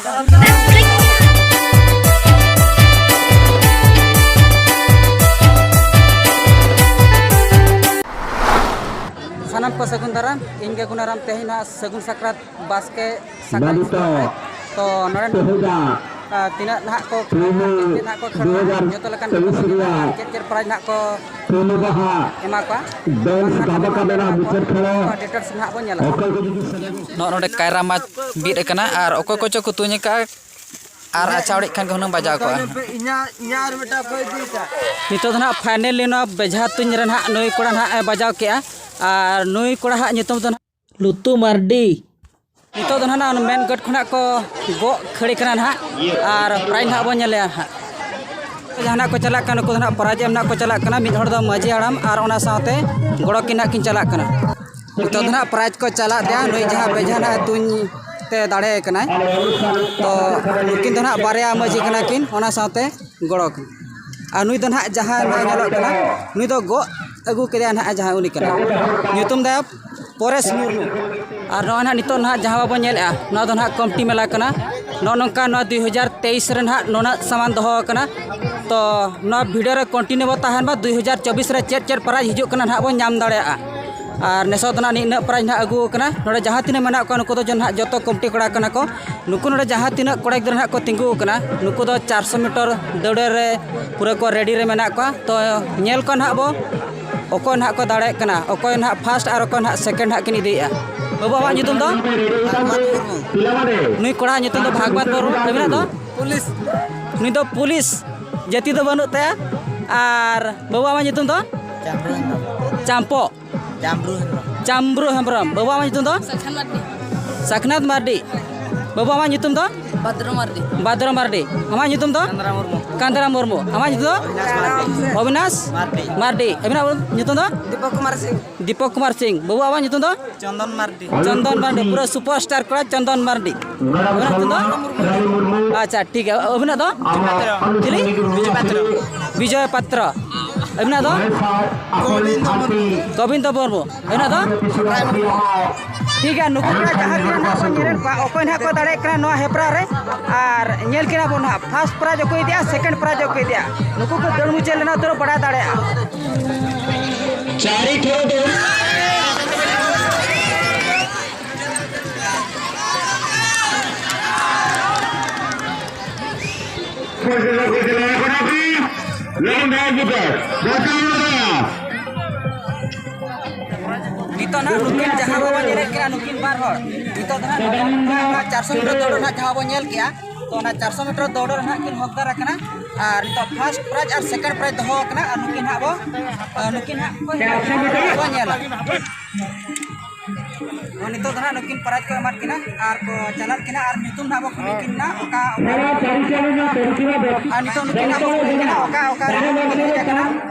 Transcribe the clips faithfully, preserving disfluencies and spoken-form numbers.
ᱥᱟᱱᱟᱢ ᱠᱚ ᱥᱟᱹᱜᱩᱱ ᱫᱟᱨᱟᱢ᱾ ᱤᱧ ᱜᱮ ᱜᱩᱱᱟᱨᱟᱢ᱾ ᱛᱮᱦᱮᱧ ᱱᱟᱦᱟᱜ ᱥᱟᱹᱜᱩᱱ ᱥᱟᱠᱨᱟᱛ ᱵᱟᱥᱠᱮ ᱥᱟᱠᱨᱟᱛ ᱵᱟᱹᱵᱤᱛᱟ ᱥᱚᱦᱨᱟᱭ᱾ ᱛᱚ ᱱᱚᱰᱮ ᱛᱮᱦᱮᱧᱟᱜ ᱟᱨ ᱛᱤᱱᱟᱹᱜ ᱱᱟᱦᱟᱜ ᱠᱚ ᱠᱷᱮᱞ ᱠᱟᱱᱟ, ᱪᱮᱫ ᱪᱮᱫ ᱱᱟᱦᱟᱜ ᱠᱚ ᱠᱷᱮᱞ ᱠᱟᱱᱟ, ᱪᱮᱫ ᱪᱮᱫ ᱯᱨᱟᱭᱤᱡᱽ ᱱᱟᱦᱟᱜ ᱠᱚ ᱮᱢᱟ ᱠᱚᱣᱟ᱾ ᱵᱟᱝᱠᱷᱟᱱ ᱱᱟᱦᱟᱜ ᱠᱚ ᱢᱩᱪᱟᱹᱫ ᱠᱷᱮᱞ ᱰᱤᱴᱮᱞᱥ ᱱᱟᱦᱟᱜ ᱵᱚᱱ ᱧᱮᱞᱟ᱾ ᱱᱚᱜᱼᱚ ᱱᱚᱰᱮ ᱠᱟᱭᱨᱟ ᱢᱟᱪ ᱵᱤᱫ ᱟᱠᱟᱱᱟ ᱟᱨ ᱚᱠᱚᱭ ᱠᱚᱪᱚ ᱠᱚ ᱛᱩᱧ ᱟᱠᱟᱫᱼᱟ ᱟᱨ ᱟᱪᱷᱟᱲᱮᱫ ᱠᱷᱟᱱ ᱜᱮ ᱦᱩᱱᱟᱹᱝ ᱵᱟᱡᱟᱣ ᱠᱚᱜᱼᱟ᱾ ᱤᱧᱟᱹᱜ, ᱤᱧᱟᱹᱜ ᱟᱨ ᱢᱤᱫᱴᱟᱝ ᱚᱠᱚᱭ ᱤᱫᱤ ᱠᱟᱜ? ᱱᱤᱛᱚᱜ ᱫᱚ ᱱᱟᱦᱟᱜ ᱯᱷᱟᱭᱱᱮᱞ ᱱᱚᱣᱟ ᱵᱮᱡᱷᱟ ᱛᱩᱧ ᱨᱮ ᱱᱟᱦᱟᱜ ᱱᱩᱭ ᱠᱚᱲᱟ ᱱᱟᱦᱟᱜ ᱮ ᱵᱟᱡᱟᱣ ᱠᱮᱜᱼᱟ ᱟᱨ ᱱᱩᱭ ᱠᱚᱲᱟ ᱦᱟᱜ ᱧᱩᱛᱩᱢ ᱫᱚ ᱱᱟᱦᱟᱜ ᱞᱩᱛᱩ ᱢᱟᱨᱰᱤ᱾ ᱱᱤᱛᱚᱜ ᱫᱚ ᱱᱟᱦᱟᱜ ᱚᱱᱟ ᱢᱮᱱ ᱜᱮᱴ ᱠᱷᱚᱱᱟᱜ ᱠᱚ ᱜᱚᱜ ᱠᱷᱟᱹᱲᱮ ᱠᱟᱱᱟ ᱱᱟᱦᱟᱜ ᱟᱨ ᱯᱨᱟᱭᱤᱡᱽ ᱱᱟᱦᱟᱜ ᱵᱚᱱ ᱧᱮᱞᱮᱜᱼᱟ ᱱᱟᱦᱟᱜ᱾ ᱡᱟᱦᱟᱱᱟᱜ ᱠᱚ ᱪᱟᱞᱟᱜ ᱠᱟᱱᱟ, ᱱᱩᱠᱩ ᱫᱚ ᱱᱟᱦᱟᱜ ᱯᱨᱟᱭᱤᱡᱽ ᱮᱢ ᱱᱟᱦᱟᱜ ᱠᱚ ᱪᱟᱞᱟᱜ ᱠᱟᱱᱟ᱾ ᱢᱤᱫ ᱦᱚᱲ ᱫᱚ ᱢᱟᱹᱡᱷᱤ ᱦᱟᱲᱟᱢ ᱟᱨ ᱚᱱᱟ ᱥᱟᱶᱛᱮ ᱜᱚᱲᱚ ᱠᱤᱱ ᱱᱟᱦᱟᱜ ᱠᱤᱱ ᱪᱟᱞᱟᱜ ᱠᱟᱱᱟ᱾ ᱱᱤᱛᱚᱜ ᱫᱚ ᱱᱟᱦᱟᱜ ᱯᱨᱟᱭᱤᱡᱽ ᱠᱚ ᱪᱟᱞᱟᱜ ᱛᱮ ᱱᱩᱭ ᱡᱟᱦᱟᱸ ᱵᱮᱡᱷᱟ ᱱᱟᱦᱟᱜ ᱛᱩᱧ ᱛᱮ ᱫᱟᱲᱮ ᱠᱟᱱᱟᱭ, ᱛᱚ ᱱᱩᱠᱤᱱ ᱫᱚ ᱱᱟᱦᱟᱜ ᱵᱟᱨᱭᱟ ᱢᱟᱹᱡᱷᱤ ᱠᱟᱱᱟ ᱠᱤᱱ, ᱚᱱᱟ ᱥᱟᱶᱛᱮ ᱜᱚᱲᱚ ᱠᱤᱱ᱾ ᱟᱨ ᱱᱩᱭ ᱫᱚ ᱱᱟᱦᱟᱜ ᱡᱟᱦᱟᱸ ᱱᱟᱦᱟᱜ ᱧᱮᱞᱚᱜ ᱠᱟᱱᱟ, ᱱᱩᱭ ᱫᱚ ᱜᱚᱜ ᱟᱹᱜᱩ ᱠᱮᱫᱮᱭᱟ ᱱᱟᱦᱟᱜ ᱡᱟᱦᱟᱸ ᱩᱱᱤ ᱠᱟᱱᱟ, ᱧᱩᱛᱩᱢ ᱫᱚ ᱯᱚᱨᱮᱥ ᱢᱩᱨᱢᱩ᱾ ᱟᱨ ᱱᱚᱜᱼᱚᱭ ᱱᱟᱦᱟᱜ ᱱᱤᱛᱚᱜ ᱱᱟᱦᱟᱜ ᱡᱟᱦᱟᱸ ᱵᱟᱵᱚᱱ ᱧᱮᱞᱮᱜᱼᱟ, ᱱᱚᱣᱟ ᱫᱚ ᱱᱟᱦᱟᱜ ᱠᱚᱢᱴᱤ ᱢᱮᱞᱟ ᱠᱟᱱᱟ᱾ ᱱᱚᱜᱼᱚ ᱱᱚᱝᱠᱟ ᱱᱚᱣᱟ ᱫᱩᱭ ᱦᱟᱡᱟᱨ ᱛᱮᱭᱤᱥ ᱨᱮ ᱱᱟᱦᱟᱜ ᱱᱩᱱᱟᱹᱜ ᱥᱟᱢᱟᱱ ᱫᱚᱦᱚ ᱟᱠᱟᱱᱟ᱾ ᱛᱚ ᱱᱚᱣᱟ ᱵᱷᱤᱰᱤᱭᱳ ᱨᱮ ᱠᱚᱱᱴᱤᱱᱤᱭᱩ ᱵᱚ ᱛᱟᱦᱮᱱ ᱢᱟ, ᱫᱩᱭ ᱦᱟᱡᱟᱨ ᱪᱚᱵᱵᱤᱥ ᱨᱮ ᱪᱮᱫ ᱪᱮᱫ ᱯᱨᱟᱭᱤᱡᱽ ᱦᱤᱡᱩᱜ ᱠᱟᱱᱟ ᱱᱟᱦᱟᱜ ᱵᱚᱱ ᱧᱟᱢ ᱫᱟᱲᱮᱭᱟᱜᱼᱟ᱾ ᱟᱨ ᱱᱮᱥᱚᱜ ᱫᱚ ᱱᱟᱦᱟᱜ ᱱᱤᱱᱟᱹᱜ ᱯᱨᱟᱭᱤᱡᱽ ᱱᱟᱦᱟᱜ ᱟᱹᱜᱩ ᱟᱠᱟᱱᱟ᱾ ᱱᱚᱰᱮ ᱡᱟᱦᱟᱸ ᱛᱤᱱᱟᱹᱜ ᱢᱮᱱᱟᱜ ᱠᱚᱣᱟ, ᱱᱩᱠᱩ ᱫᱚ ᱱᱟᱦᱟᱜ ᱡᱚᱛᱚ ᱠᱚᱢᱴᱤ ᱠᱚᱲᱟ ᱠᱟᱱᱟ ᱠᱚ᱾ ᱱᱩᱠᱩ ᱱᱚᱰᱮ ᱡᱟᱦᱟᱸ ᱛᱤᱱᱟᱹᱜ ᱠᱚᱲᱟ ᱜᱤᱫᱽᱨᱟᱹ ᱱᱟᱦᱟᱜ ᱠᱚ ᱛᱤᱸᱜᱩ ᱟᱠᱟᱱᱟ, ᱱᱩᱠᱩ ᱫᱚ ᱪᱟᱨᱥᱚ ᱢᱤᱴᱟᱨ ᱫᱟᱹᱲ ᱨᱮ ᱯᱩᱨᱟᱹ ᱠᱚ ᱨᱮᱰᱤ ᱨᱮ ᱢᱮᱱᱟᱜ ᱠᱚᱣᱟ᱾ ᱛᱚ ᱧᱮᱞ ᱠᱚᱣᱟ ᱱᱟᱦᱟᱜ ᱵᱚ ᱚᱠᱚᱭ ᱱᱟᱦᱟᱜ ᱠᱚ ᱫᱟᱲᱮᱭᱟᱜ ᱠᱟᱱᱟ, ᱚᱠᱚᱭ ᱱᱟᱦᱟᱜ ᱯᱷᱟᱥᱴ ᱟᱨ ᱚᱠᱚᱭ ᱱᱟᱦᱟᱜ ᱥᱮᱠᱮᱱᱰ ᱱᱟᱦᱟᱜ ᱠᱤᱱ ᱤᱫᱤᱭᱮᱫᱼᱟ᱾ ᱵᱟᱹᱵᱩ, ᱟᱢᱟᱜ ᱧᱩᱛᱩᱢ ᱫᱚ? ᱱᱩᱭ ᱠᱚᱲᱟ ᱧᱩᱛᱩᱢ ᱫᱚ ᱵᱷᱟᱜᱽᱵᱟᱱ ᱢᱩᱨᱢᱩ᱾ ᱟᱹᱵᱤᱱᱟᱜ ᱫᱚ? ᱯᱩᱞᱤᱥ᱾ ᱱᱩᱭ ᱫᱚ ᱯᱩᱞᱤᱥ, ᱡᱟᱹᱛᱤ ᱫᱚ ᱵᱟᱹᱱᱩᱜ ᱛᱟᱭᱟ᱾ ᱟᱨ ᱵᱟᱹᱵᱩ, ᱟᱢᱟᱜ ᱧᱩᱛᱩᱢ ᱫᱚ? ᱪᱟᱢᱯᱚ᱾ ᱡᱟᱢᱵᱽᱨᱩ ᱦᱮᱢᱵᱨᱚᱢ᱾ ᱡᱟᱢᱵᱽᱨᱩ ᱦᱮᱢᱵᱨᱚᱢ᱾ ᱵᱟᱹᱵᱩ, ᱟᱢᱟᱜ ᱧᱩᱛᱩᱢ ᱫᱚ? ᱥᱟᱠᱷᱱᱟᱛ ᱢᱟᱨᱰᱤ᱾ ᱵᱟᱹᱵᱩ, ᱟᱢᱟᱜ ᱧᱩᱛᱩᱢ ᱫᱚ? ᱵᱷᱟᱫᱨᱚ ᱢᱟᱨᱰᱤ᱾ ᱵᱷᱟᱫᱨᱚ ᱢᱟᱨᱰᱤ᱾ ᱟᱢᱟᱜ ᱧᱩᱛᱩᱢ ᱫᱚ? ᱠᱟᱱᱫᱨᱟ ᱢᱩᱨᱢᱩ᱾ ᱠᱟᱱᱫᱨᱟ ᱢᱩᱨᱢᱩ᱾ ᱟᱢᱟᱜ ᱧᱩᱛᱩᱢ ᱫᱚ? ᱚᱵᱤᱱᱟᱥ ᱢᱟᱨᱰᱤ᱾ ᱟᱹᱵᱤᱱᱟᱜ ᱧᱩᱛᱩᱢ ᱫᱚ? ᱫᱤᱯᱚᱠ ᱠᱩᱢᱟᱨ ᱥᱤᱝ᱾ ᱫᱤᱯᱚᱠ ᱠᱩᱢᱟᱨ ᱥᱤᱝ᱾ ᱵᱟᱹᱵᱩ, ᱟᱢᱟᱜ ᱧᱩᱛᱩᱢ ᱫᱚ? ᱪᱚᱱᱫᱚᱱ ᱢᱟᱨᱰᱤ᱾ ᱪᱚᱱᱫᱚᱱ ᱢᱟᱨᱰᱤ, ᱯᱩᱨᱟᱹ ᱥᱩᱯᱟᱨ ᱥᱴᱟᱨ ᱠᱚᱲᱟ ᱪᱚᱱᱫᱚᱱ ᱢᱟᱨᱰᱤ᱾ ᱟᱹᱵᱤᱱᱟᱜ ᱧᱩᱛᱩᱢ ᱫᱚ? ᱟᱪᱪᱷᱟ, ᱴᱷᱤᱠ ᱜᱮᱭᱟ᱾ ᱟᱹᱵᱤᱱᱟᱜ ᱫᱚ? ᱪᱤᱞᱤ? ᱵᱤᱡᱚᱭ ᱯᱟᱛᱨᱚ᱾ ᱵᱤᱡᱚᱭ ᱯᱟᱛᱨᱚ᱾ ᱟᱹᱵᱤᱱᱟᱜ ᱫᱚ? ᱜᱳᱵᱤᱱᱫᱚ ᱢᱩᱨᱢᱩ᱾ ᱜᱳᱵᱤᱱᱫᱚ ᱢᱩᱨᱢᱩ᱾ ᱟᱹᱵᱤᱱᱟᱜ ᱫᱚ? ᱨᱟᱭ ᱢᱩᱨᱢᱩ᱾ ᱴᱷᱤᱠ ᱜᱮᱭᱟ, ᱱᱩᱠᱩ ᱠᱚᱲᱟ ᱡᱟᱦᱟᱸ ᱛᱤᱱᱟᱹᱜ ᱱᱟᱦᱟᱜ ᱵᱚᱱ ᱧᱮᱞᱮᱫ ᱠᱚᱣᱟ, ᱚᱠᱚᱭ ᱱᱟᱦᱟᱜ ᱠᱚ ᱫᱟᱲᱮᱭᱟᱜ ᱠᱟᱱᱟ ᱱᱚᱣᱟ ᱦᱮᱯᱨᱟᱣ ᱨᱮ, ᱟᱨ ᱧᱮᱞ ᱠᱤᱱᱟ ᱵᱚᱱ ᱱᱟᱦᱟᱜ first prize ᱚᱠᱚᱭ ᱤᱫᱤᱭᱟ, second prize ᱚᱠᱚᱭ ᱤᱫᱤᱭᱟ᱾ ᱱᱩᱠᱩ ᱠᱚ ᱫᱟᱹᱲ ᱢᱩᱪᱟᱹᱫ ᱞᱮᱱᱟ ᱩᱛᱟᱹᱨ ᱵᱟᱲᱟᱭ ᱫᱟᱲᱮᱭᱟᱜᱼᱟ᱾ ᱪᱟᱨᱤ ᱴᱷᱮᱱ ᱫᱚ ᱞᱚᱝ ᱰᱨᱟᱭᱤᱵᱷ ᱜᱤᱫᱟᱹᱨ ᱵᱟᱧᱪᱟᱣ ᱢᱮᱱᱟᱜᱼᱟ᱾ ᱱᱤᱛᱚᱜ ᱱᱟᱦᱟᱜ ᱱᱩᱠᱤᱱ ᱡᱟᱦᱟᱸ ᱵᱟᱵᱚᱱ ᱧᱮᱞᱮᱫ ᱠᱤᱱᱟ, ᱱᱩᱠᱤᱱ ᱵᱟᱨ ᱦᱚᱲ, ᱱᱤᱛᱚᱜ ᱫᱚ ᱱᱟᱦᱟᱜ ᱱᱚᱣᱟ ᱪᱟᱨᱥᱚ ᱢᱤᱴᱟᱨ ᱫᱟᱹᱲ ᱱᱟᱦᱟᱜ ᱡᱟᱦᱟᱸ ᱵᱚᱱ ᱧᱮᱞ ᱠᱮᱜᱼᱟ, ᱛᱚ ᱚᱱᱟ ᱪᱟᱨᱥᱚ ᱢᱤᱴᱟᱨ ᱫᱟᱹᱲ ᱨᱮ ᱱᱟᱦᱟᱜ ᱠᱤᱱ ᱦᱚᱠᱫᱟᱨ ᱟᱠᱟᱱᱟ᱾ ᱟᱨ ᱱᱤᱛᱚᱜ first prize ᱟᱨ second prize ᱫᱚᱦᱚ ᱟᱠᱟᱱᱟ, ᱟᱨ ᱱᱩᱠᱤᱱ ᱱᱟᱦᱟᱜ ᱵᱚ, ᱟᱨ ᱱᱩᱠᱤᱱ ᱱᱟᱦᱟᱜ ᱵᱚ ᱧᱮᱞᱟ᱾ ᱱᱤᱛᱚᱜ ᱫᱚ ᱱᱟᱦᱟᱜ ᱱᱩᱠᱤᱱ prize ᱠᱚ ᱮᱢᱟᱫ ᱠᱤᱱᱟ ᱟᱨ ᱠᱚ ᱪᱟᱞᱟᱜ ᱠᱤᱱᱟ, ᱟᱨ ᱧᱩᱛᱩᱢ ᱱᱟᱦᱟᱜ ᱵᱚ ᱠᱩᱞᱤ ᱠᱤᱱᱟ ᱚᱠᱟ, ᱚᱠᱟ, ᱟᱨ ᱱᱤᱛᱚᱜ ᱱᱩᱠᱤᱱ ᱱᱟᱦᱟᱜ ᱵᱚ ᱠᱩᱞᱤ ᱠᱤᱱᱟ ᱚᱠᱟ, ᱚᱠᱟ ᱨᱮ ᱠᱚ ᱦᱮᱡ ᱟᱠᱟᱱᱟ᱾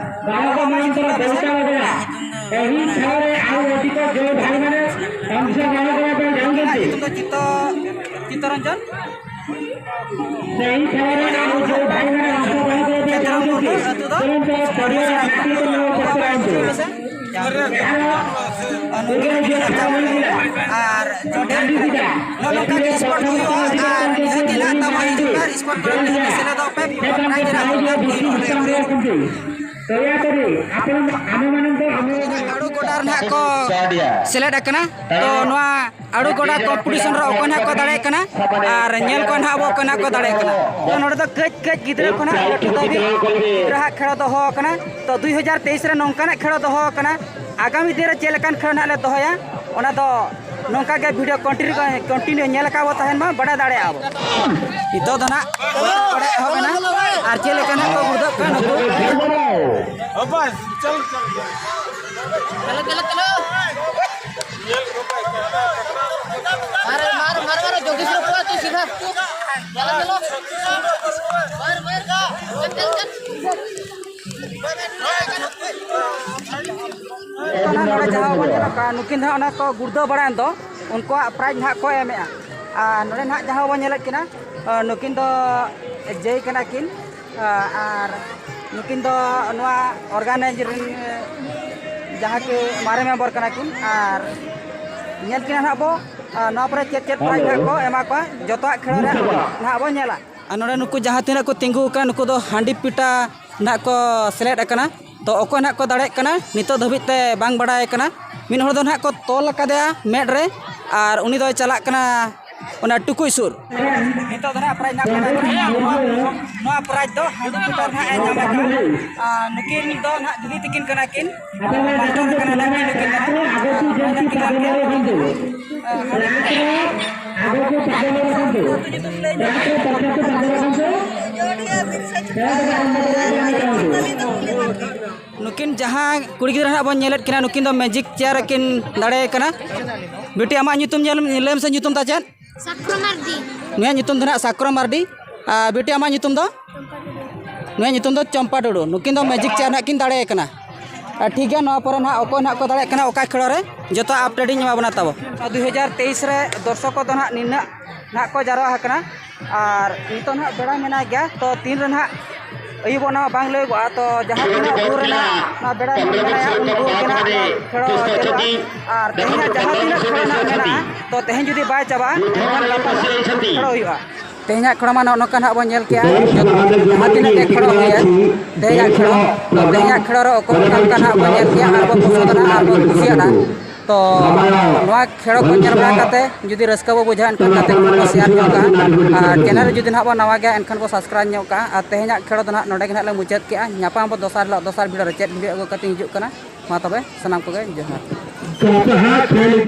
ᱵᱟᱵᱟ ᱢᱟᱱ ᱛᱚᱨᱟ ᱫᱚᱨᱠᱟᱨ ᱜᱮᱭᱟ᱾ ᱮᱦᱤ ᱴᱷᱟᱶ ᱨᱮ ᱟᱵᱚ ᱚᱛᱤᱠᱚ ᱡᱚᱭ ᱵᱷᱟᱭ ᱢᱟᱱᱮ ᱚᱝᱥᱚᱜᱨᱚᱦᱚᱱ ᱠᱚᱨᱟᱣ ᱯᱮ ᱡᱟᱦᱟᱸ ᱜᱮ ᱪᱤᱛᱚ, ᱪᱤᱛᱚᱨᱚᱧᱡᱚᱱ ᱥᱮ ᱮᱦᱤ ᱴᱷᱟᱶ ᱨᱮ ᱟᱵᱚ ᱡᱚᱭ ᱵᱷᱟᱭ ᱢᱟᱱᱮ ᱚᱝᱥᱚᱜᱨᱚᱦᱚᱱ ᱠᱚᱨᱟᱣ ᱯᱮ ᱡᱟᱦᱟᱸ ᱜᱮ ᱪᱤᱛᱚᱨᱚᱧᱡᱚᱱ ᱯᱚᱨᱤᱵᱟᱨ ᱟᱨ ᱱᱟᱛᱮ ᱠᱚ ᱱᱚᱣᱟ ᱯᱚᱨᱚᱵᱽ ᱨᱮ ᱟᱨ ᱱᱚᱰᱮ ᱱᱚᱜᱼᱚ ᱱᱚᱝᱠᱟ ᱜᱮ sport ᱦᱩᱭᱩᱜᱼᱟ᱾ ᱟᱨ ᱱᱤᱦᱟᱹᱛ ᱜᱮ ᱱᱟᱦᱟᱜ ᱛᱟᱵᱚ ᱦᱤᱡᱩᱜ ᱠᱟᱱ sport ᱠᱚᱨᱮ ᱱᱤᱦᱟᱹᱛ ᱜᱮ ᱥᱮᱞᱮᱫᱚᱜ ᱯᱮ᱾ ᱫᱚᱭᱟᱠᱚᱨᱮ ᱟᱯᱮ ᱟᱢᱮ ᱢᱟᱱᱮ ᱫᱚ ᱟᱢᱮ ᱟᱹᱲᱩ ᱜᱚᱰᱟ ᱨᱮ ᱱᱟᱦᱟᱜ ᱠᱚ ᱥᱮᱞᱮᱫ ᱟᱠᱟᱱᱟ᱾ ᱛᱚ ᱱᱚᱣᱟ ᱟᱹᱲᱩ ᱜᱚᱰᱟ competition ᱨᱮ ᱚᱠᱚᱭ ᱱᱟᱦᱟᱜ ᱠᱚ ᱫᱟᱲᱮᱭᱟᱜ ᱠᱟᱱᱟ ᱟᱨ ᱧᱮᱞ ᱠᱚ ᱱᱟᱦᱟᱜ ᱟᱵᱚ ᱚᱠᱚᱭ ᱱᱟᱦᱟᱜ ᱠᱚ ᱫᱟᱲᱮᱭᱟᱜ ᱠᱟᱱᱟ᱾ ᱛᱚ ᱱᱚᱰᱮ ᱫᱚ ᱠᱟᱹᱡ ᱠᱟᱹᱡ ᱜᱤᱫᱽᱨᱟᱹ ᱠᱷᱚᱱᱟᱜ ᱞᱟᱹᱴᱩ ᱫᱷᱟᱹᱵᱤᱡ ᱜᱤᱫᱽᱨᱟᱹᱣᱟᱜ ᱠᱷᱮᱞ ᱫᱚᱦᱚ ᱟᱠᱟᱱᱟ᱾ ᱛᱚ ᱫᱩᱭ ᱦᱟᱡᱟᱨ ᱛᱮᱭᱤᱥ ᱨᱮ ᱱᱚᱝᱠᱟᱱᱟᱜ ᱠᱷᱮᱞ ᱫᱚᱦᱚ ᱟᱠᱟᱱᱟ᱾ ᱟᱜᱟᱢᱤ ᱫᱤᱱ ᱨᱮ ᱪᱮᱫ ᱞᱮᱠᱟᱱ ᱠᱷᱮᱞ ᱱᱟᱦᱟᱜ ᱞᱮ ᱫᱚᱦᱚᱭᱟ, ᱚᱱᱟ ᱫᱚ ᱱᱚᱝᱠᱟ ᱜᱮ video continue, continue ᱧᱮᱞ ᱟᱠᱟᱫ ᱵᱚ ᱛᱟᱦᱮᱱ ᱢᱟ, ᱵᱟᱰᱟᱭ ᱫᱟᱲᱮᱭᱟᱜᱼᱟ ᱵᱚ᱾ ᱱᱤᱛᱚᱜ ᱫᱚ ᱱᱟᱦᱟᱜ ᱵᱟᱰᱟᱭ ᱮᱦᱚᱵ ᱮᱱᱟ᱾ ᱟᱨ ᱪᱮᱫ ᱞᱮᱠᱟ ᱱᱟᱦᱟᱜ ᱠᱚ ᱜᱩᱲᱫᱟᱹᱜ ᱠᱟᱱ ᱱᱩᱠᱩ᱾ ᱱᱚᱰᱮ ᱡᱟᱦᱟᱸ ᱵᱚᱱ ᱧᱮᱞ ᱠᱟᱜᱼᱟ, ᱱᱩᱠᱤᱱ ᱫᱚ ᱦᱟᱸᱜ ᱚᱱᱟ ᱠᱚ ᱜᱩᱲᱫᱟᱹᱣ ᱵᱟᱲᱟᱭᱮᱱ ᱫᱚ, ᱩᱱᱠᱩᱣᱟᱜ prize ᱱᱟᱦᱟᱜ ᱠᱚ ᱮᱢᱮᱜᱼᱟ᱾ ᱟᱨ ᱱᱚᱰᱮ ᱱᱟᱦᱟᱜ ᱡᱟᱦᱟᱸ ᱵᱚᱱ ᱧᱮᱞᱮᱫ ᱠᱤᱱᱟ, ᱱᱩᱠᱤᱱ ᱫᱚ ᱡᱟᱹᱭ ᱠᱟᱱᱟ ᱠᱤᱱ, ᱟᱨ ᱱᱩᱠᱤᱱ ᱫᱚ ᱱᱚᱣᱟ organize ᱨᱮᱱ ᱡᱟᱦᱟᱸ ᱠᱤ ᱢᱟᱨᱮ member ᱠᱟᱱᱟ ᱠᱤᱱ᱾ ᱟᱨ ᱧᱮᱞ ᱠᱤᱱᱟ ᱱᱟᱦᱟᱜ ᱵᱚ, ᱟᱨ ᱱᱚᱣᱟ ᱯᱚᱨᱮ ᱪᱮᱫ ᱪᱮᱫ ᱯᱨᱟᱭᱤᱡᱽ ᱱᱟᱦᱟᱜ ᱠᱚ ᱮᱢᱟ ᱠᱚᱣᱟ, ᱡᱚᱛᱚᱣᱟᱜ ᱠᱷᱮᱞᱳᱰ ᱨᱮ ᱱᱟᱦᱟᱜ ᱵᱚ ᱧᱮᱞᱟ᱾ ᱟᱨ ᱱᱚᱰᱮ ᱱᱩᱠᱩ ᱡᱟᱦᱟᱸ ᱛᱤᱱᱟᱹᱜ ᱠᱚ ᱛᱤᱸᱜᱩ ᱟᱠᱟᱱ, ᱱᱩᱠᱩ ᱫᱚ ᱦᱟᱺᱰᱤ ᱯᱤᱴᱟ ᱱᱟᱦᱟᱜ ᱠᱚ ᱥᱮᱞᱮᱫ ᱟᱠᱟᱱᱟ᱾ ᱛᱚ, ᱚᱠᱚᱭ ᱱᱟᱦᱟᱜ ᱠᱚ ᱫᱟᱲᱮᱭᱟᱜ ᱠᱟᱱᱟ, ᱱᱤᱛᱚᱜ ᱫᱷᱟᱹᱵᱤᱡ ᱛᱮ ᱵᱟᱝ ᱵᱟᱲᱟᱭ ᱠᱟᱱᱟ᱾ ᱢᱤᱫ ᱦᱚᱲ ᱫᱚ ᱱᱟᱦᱟᱜ ᱠᱚ ᱛᱚᱞ ᱟᱠᱟᱫᱮᱭᱟ ᱢᱮᱫ ᱨᱮ, ᱟᱨ ᱩᱱᱤ ᱫᱚᱭ ᱪᱟᱞᱟᱜ ᱠᱟᱱᱟ ᱚᱱᱟ ᱴᱩᱠᱩᱡ ᱥᱩᱨ᱾ ᱱᱤᱛᱚᱜ ᱫᱚ ᱱᱟᱦᱟᱜ ᱯᱨᱟᱭᱤᱡᱽ ᱱᱟᱦᱟᱜ ᱠᱚ ᱮᱢᱟ ᱠᱚᱣᱟ᱾ ᱱᱚᱣᱟ, ᱱᱚᱣᱟ ᱯᱨᱟᱭᱤᱡᱽ ᱫᱚ ᱦᱟᱺᱰᱤ ᱯᱤᱴᱟ ᱱᱟᱦᱟᱜ ᱮ ᱧᱟᱢ ᱟᱠᱟᱫᱼᱟ᱾ ᱟᱨ ᱱᱩᱠᱤᱱ ᱫᱚ ᱱᱟᱦᱟᱜ ᱫᱤᱫᱤ ᱛᱟᱹᱠᱤᱱ ᱠᱟᱱᱟ ᱠᱤᱱ᱾ ᱢᱟᱥᱴᱟᱨ ᱠᱟᱱᱟ ᱱᱟᱦᱟᱜ ᱠᱤᱱ ᱱᱩᱠᱤᱱ ᱫᱚ ᱱᱟᱦᱟᱜ᱾ ᱟᱨ ᱱᱩᱠᱤᱱ ᱫᱚ ᱱᱟᱦᱟᱜ ᱠᱤᱱ ᱟᱹᱛᱩ ᱧᱩᱛᱩᱢ ᱞᱟᱹᱭ ᱧᱚᱜ ᱢᱮ᱾ ᱱᱩᱠᱤᱱ ᱡᱟᱦᱟᱸ ᱠᱩᱲᱤ ᱜᱤᱫᱽᱨᱟᱹ ᱱᱟᱦᱟᱜ ᱵᱚᱱ ᱧᱮᱞᱮᱫ ᱠᱤᱱᱟ, ᱱᱩᱠᱤᱱ ᱫᱚ ᱢᱮᱡᱤᱠ ᱪᱮᱭᱟᱨ ᱨᱮᱠᱤᱱ ᱫᱟᱲᱮ ᱠᱟᱱᱟ᱾ ᱵᱤᱴᱤ, ᱟᱢᱟᱜ ᱧᱩᱛᱩᱢ ᱧᱮᱞ, ᱞᱟᱹᱭ ᱢᱮᱥᱮ, ᱧᱩᱛᱩᱢ ᱫᱚ ᱪᱮᱫ? ᱥᱟᱠᱨᱚ ᱢᱟᱨᱰᱤ᱾ ᱱᱩᱭᱟᱜ ᱧᱩᱛᱩᱢ ᱫᱚ ᱱᱟᱦᱟᱜ ᱥᱟᱠᱨᱚ ᱢᱟᱨᱰᱤ᱾ ᱟᱨ ᱵᱤᱴᱤ, ᱟᱢᱟᱜ ᱧᱩᱛᱩᱢ ᱫᱚ? ᱱᱩᱭᱟᱜ ᱧᱩᱛᱩᱢ ᱫᱚ ᱪᱚᱢᱯᱟ ᱴᱩᱰᱩ᱾ ᱱᱩᱠᱤᱱ ᱫᱚ ᱢᱮᱡᱤᱠ ᱪᱮᱭᱟᱨ ᱱᱟᱦᱟᱜ ᱠᱤᱱ ᱫᱟᱲᱮ ᱠᱟᱱᱟ᱾ ᱟᱨ ᱴᱷᱤᱠ ᱜᱮᱭᱟ, ᱱᱚᱣᱟ ᱯᱚᱨᱮ ᱱᱟᱦᱟᱜ ᱚᱠᱚᱭ ᱱᱟᱦᱟᱜ ᱠᱚ ᱫᱟᱲᱮᱭᱟᱜ ᱠᱟᱱᱟ ᱚᱠᱟ ᱠᱷᱮᱞᱳ ᱨᱮ, ᱡᱚᱛᱚ ᱟᱯᱰᱮᱴ ᱤᱧ ᱮᱢᱟ ᱵᱚᱱᱟ ᱛᱟᱵᱚ᱾ ᱱᱚᱣᱟ ᱫᱩᱭ ᱦᱟᱡᱟᱨ ᱛᱮᱭᱤᱥ ᱨᱮ ᱫᱚᱨᱥᱚᱠ ᱠᱚᱫᱚ ᱱᱟᱦᱟᱜ ᱱᱤᱱᱟᱹᱜ ᱱᱟᱦᱟᱜ ᱠᱚ ᱡᱟᱨᱣᱟ ᱟᱠᱟᱱᱟ᱾ ᱟᱨ ᱱᱤᱛᱚᱜ ᱱᱟᱦᱟᱜ ᱵᱮᱲᱟ ᱢᱮᱱᱟᱭ ᱜᱮᱭᱟ, ᱛᱚ ᱛᱤᱱ ᱨᱮ ᱱᱟᱦᱟᱜ ᱟᱹᱭᱩᱵᱚᱜ ᱚᱱᱟ ᱢᱟ ᱵᱟᱝ ᱞᱟᱹᱭᱚᱜᱚᱜᱼᱟ᱾ ᱛᱚ ᱡᱟᱦᱟᱸ ᱛᱤᱱᱟᱹᱜ ᱵᱷᱳᱨ ᱨᱮᱱᱟᱜ ᱱᱚᱣᱟ ᱵᱮᱲᱟ ᱢᱮᱱᱟᱭᱟ, ᱩᱱ ᱵᱷᱳᱨ ᱜᱮ ᱱᱟᱦᱟᱜ ᱠᱷᱮᱞᱳ ᱪᱟᱹᱞᱩᱜᱼᱟ᱾ ᱟᱨ ᱛᱮᱦᱮᱧᱟᱜ ᱡᱟᱦᱟᱸ ᱛᱤᱱᱟᱹᱜ ᱠᱷᱮᱞᱳ ᱱᱟᱦᱟᱜ ᱢᱮᱱᱟᱜᱼᱟ, ᱛᱚ ᱛᱮᱦᱮᱧ ᱡᱩᱫᱤ ᱵᱟᱭ ᱪᱟᱵᱟᱜᱼᱟ, ᱮᱱᱠᱷᱟᱱ ᱜᱟᱯᱟ ᱱᱟᱦᱟᱜ ᱠᱷᱮᱞᱳ ᱦᱩᱭᱩᱜᱼᱟ᱾ ᱛᱮᱦᱮᱧᱟᱜ ᱠᱷᱮᱞᱳ ᱢᱟ ᱱᱚᱜᱼᱚ ᱱᱚᱝᱠᱟ ᱱᱟᱦᱟᱜ ᱵᱚᱱ ᱧᱮᱞ ᱠᱮᱜᱼᱟ, ᱡᱚᱛᱚ ᱡᱟᱦᱟᱸ ᱛᱤᱱᱟᱹᱜ ᱜᱮ ᱠᱷᱮᱞᱳ ᱦᱩᱭᱮᱱ, ᱛᱮᱦᱮᱧᱟᱜ ᱠᱷᱮᱞᱳ, ᱛᱚ ᱛᱮᱦᱮᱧᱟᱜ ᱠᱷᱮᱞᱳ ᱨᱮ ᱚᱠᱚᱭ ᱚᱠᱟ ᱞᱮᱠᱟ ᱱᱟᱦᱟᱜ ᱵᱚᱱ ᱧᱮᱞ ᱠᱮᱜᱼᱟ ᱟᱨ ᱵᱚᱱ ᱠᱩᱥᱤᱭᱟᱫᱟ᱾ ᱛᱚ ᱱᱚᱣᱟ ᱠᱷᱮᱞᱳ ᱠᱚ ᱧᱮᱞ ᱵᱟᱲᱟ ᱠᱟᱛᱮ ᱡᱩᱫᱤ ᱨᱟᱹᱥᱠᱟᱹ ᱵᱚ ᱵᱩᱡᱷᱟᱹᱣᱟ, ᱮᱱᱠᱷᱟᱱ ᱜᱟᱛᱮ ᱠᱚ ᱵᱚ ᱥᱮᱭᱟᱨ ᱧᱚᱜ ᱠᱟᱜᱼᱟ᱾ ᱟᱨ ᱪᱮᱱᱮᱞ ᱨᱮ ᱡᱩᱫᱤ ᱱᱟᱦᱟᱜ ᱵᱚ ᱱᱟᱣᱟ ᱜᱮᱭᱟ, ᱮᱱᱠᱷᱟᱱ ᱵᱚ ᱥᱟᱵᱥᱠᱨᱟᱭᱤᱵᱽ ᱧᱚᱜ ᱠᱟᱜᱼᱟ᱾ ᱟᱨ ᱛᱮᱦᱮᱧᱟᱜ ᱠᱷᱮᱞᱳ ᱫᱚ ᱱᱟᱦᱟᱜ ᱱᱚᱰᱮ ᱜᱮ ᱱᱟᱦᱟᱜ ᱞᱮ ᱢᱩᱪᱟᱹᱫ ᱠᱮᱜᱼᱟ᱾ ᱧᱟᱯᱟᱢ ᱟᱵᱚ ᱫᱚᱥᱟᱨ ᱦᱤᱞᱳᱜ ᱫᱚᱥᱟᱨ ᱵᱷᱤᱰᱤᱭᱳ ᱨᱮ᱾ ᱪᱮᱫ ᱵᱷᱤᱰᱤᱭᱳ ᱟᱹᱜᱩ ᱠᱟᱛᱮᱧ ᱦᱤᱡᱩᱜ ᱠᱟᱱᱟ, ᱢᱟ ᱛᱚᱵᱮ ᱥᱟᱱᱟᱢ ᱠᱚᱜᱮ ᱡᱚᱦᱟᱨ᱾